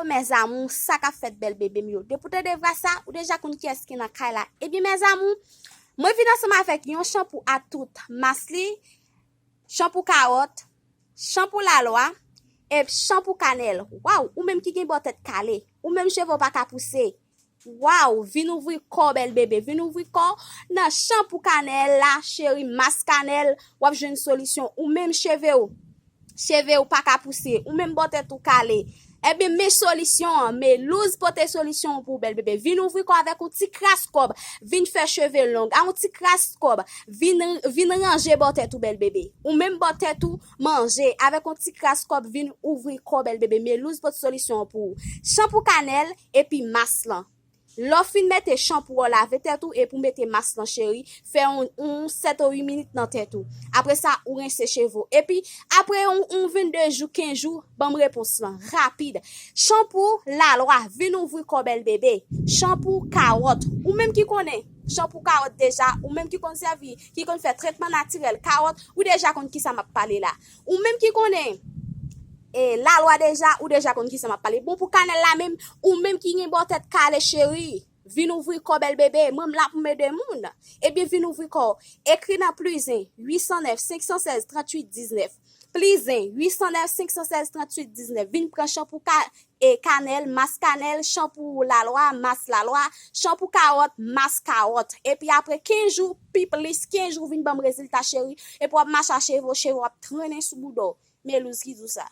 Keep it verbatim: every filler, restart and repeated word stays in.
Mes amours, sa k ap fèt bèl bebe m yo? Depi w tande vwa sa, ou deja konn kiyès ki nan kay la. Ebyen, mes amours, mwen vin ansanm avèk yon chanpou a tout mas li, chanpou kawòt, chanpou lalwa, e chanpou kanèl. Waw, ou menm ki gen bò tèt kale, ou menm cheve w pa ka pouse. Waw, vin ouvri kò w bèl bebe, vin ouvri kò w nan chanpou kanèl la, cheri, mas kanèl, w ap jwenn solisyon. Ou menm cheve w, cheve w pa ka pouse, ou menm bò tèt ou kale. Ebyen, men solisyon an, Melouz pote solisyon an pou w bèl bebe. Vin ouvri kò w avèk yon ti kras kòb, vin fè cheve long, a yon ti kras kòb, vin, vin ranje bò tèt ou bèl bebe. Ou menm bò tèt ou manje, avèk yon ti kras kòb vin ouvri kò w bèl bebe. Melouz pote solisyon an pou ou. Chanpou kanèl epi mas lan. Lè w fin mete chanpou w, lave tèt ou epi w mete mas lan cheri, fè yon, yon sèt ou uit minit nan tèt ou. Apre sa, ou rense cheve w. Epi, apre yon, yon vennde jou, kenz jou, ban m repons lan, rapid. Chanpou lalwa, vin ouvri kò w bèl bebe. Chanpou kawòt, ou menm ki konnen chanpou kawòt deja, ou menm ki konn sèvi, ki konn fè tretman natirèl kawòt, ou deja konn kisa m ap pale la. Ou menm ki konnen e lalwa deja, ou deja konn kisa m ap pale. Bon, pou kanèl la menm, ou menm ki gen bò tèt kale cheri, vin ouvri kò w bèl bebe, mwen m la pou m ede moun. Ebyen, vin ouvri kò w. Ekri nan pli zen, uit san nèf, senk san sèz, tranntuit diznèf. Pli zen, uit san nèf, senk san sèz, tranntuit diznèf. Vin pran chanpou ka, e kanèl, mas kanèl, chanpou lalwa, mas lalwa, chanpou kawòt, mas kawòt. Epi apre kenz jou, pi plis, kenz jou, vin ban m rezilta cheri. Epi w ap mache a cheve w, cheve w ap trennen sou bouda w. Melouz ki di w sa.